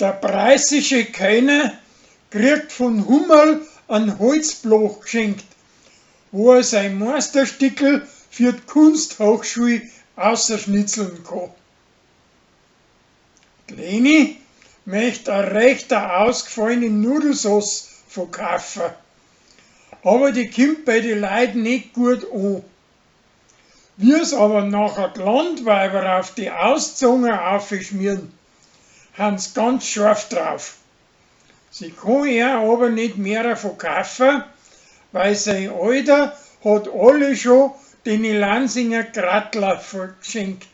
Der preußische Kellner kriegt von Hummerl an Holzbloch gschenkt, wo er sein Meisterstickel für d'Kunsthochschul ausserschnitzeln kann. D'Leni möcht a recht a ausgfallene Nudelsauce verkaufen, aber die kimmt bei die Leut net gut an. Wie's aber nachher d'Landweiber auf die Auszungen aufschmieren, han's ganz scharf drauf. Sie kann er aber net mehrer verkaufen, weil sein Alter hat alle schon den Lansinger Grattler geschenkt.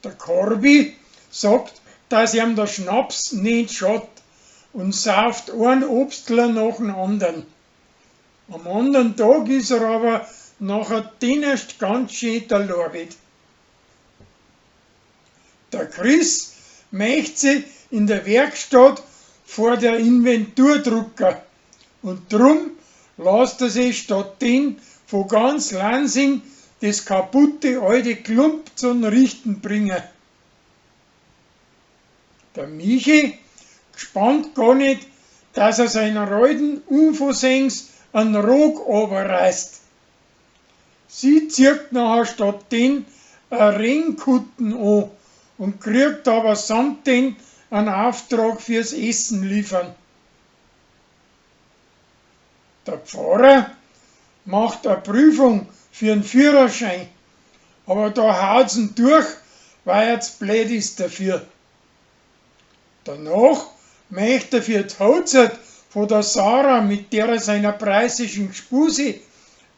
Der Corby sagt, dass ihm der Schnaps net schadet und sauft ein Obstler nach dem andern. Am andern Tag is er aber nachher dinnerst ganz schön derlarbit. Der Chris möcht sich in der Werkstatt vor der Inventur drucken und drum lasst er sich statt den von ganz Lansing das kaputte alte Klump zum Richten bringen. Der Michi gspannt gar nicht, dass er seinen alten unversehens an Rock reißt. Sie zieht nachher statt den a Regenkutten an und kriegt aber samt den einen Auftrag fürs Essen liefern. Der Pfarrer macht a Prüfung für'n Führerschein, aber da haut's ihn durch, weil er z blöd is dafür. Danach möcht er für d'Hochzeit von der Sarah mit derer seiner preußischen Gspusi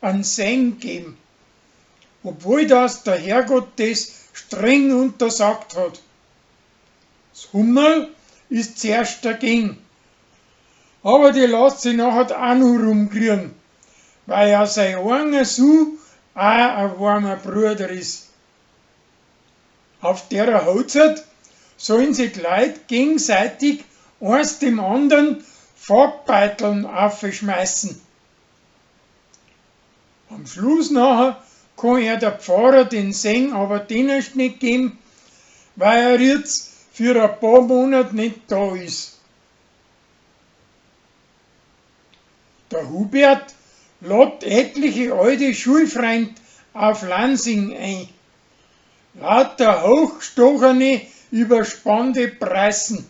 an Seng geben, obwohl das der Herrgott des streng untersagt hat. Das Hummerl ist zuerst dagegen, aber die lasst sich nachher auch noch rumkriegen, weil ja sein eigener Sohn auch ein warmer Bruder ist. Auf derer Hochzeit sollen sich die Leut gegenseitig eins dem andern Farbbeuteln aufschmeißen. Am Schluss nachher kann er der Pfarrer den Seng aber dennerst nicht geben, weil er jetzt für ein paar Monate nicht da ist. Der Hubert lädt etliche alte Schulfreund auf Lansing ein. Lauter hochgestochene, überspannte Preisen.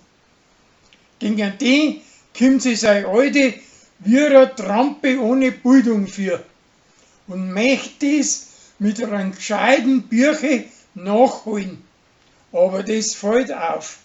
Gegen die kommt sich sein alte wie eine Trampe ohne Bildung für und möcht es mit einer gescheiten Birche nachholen. Aber das fällt auf.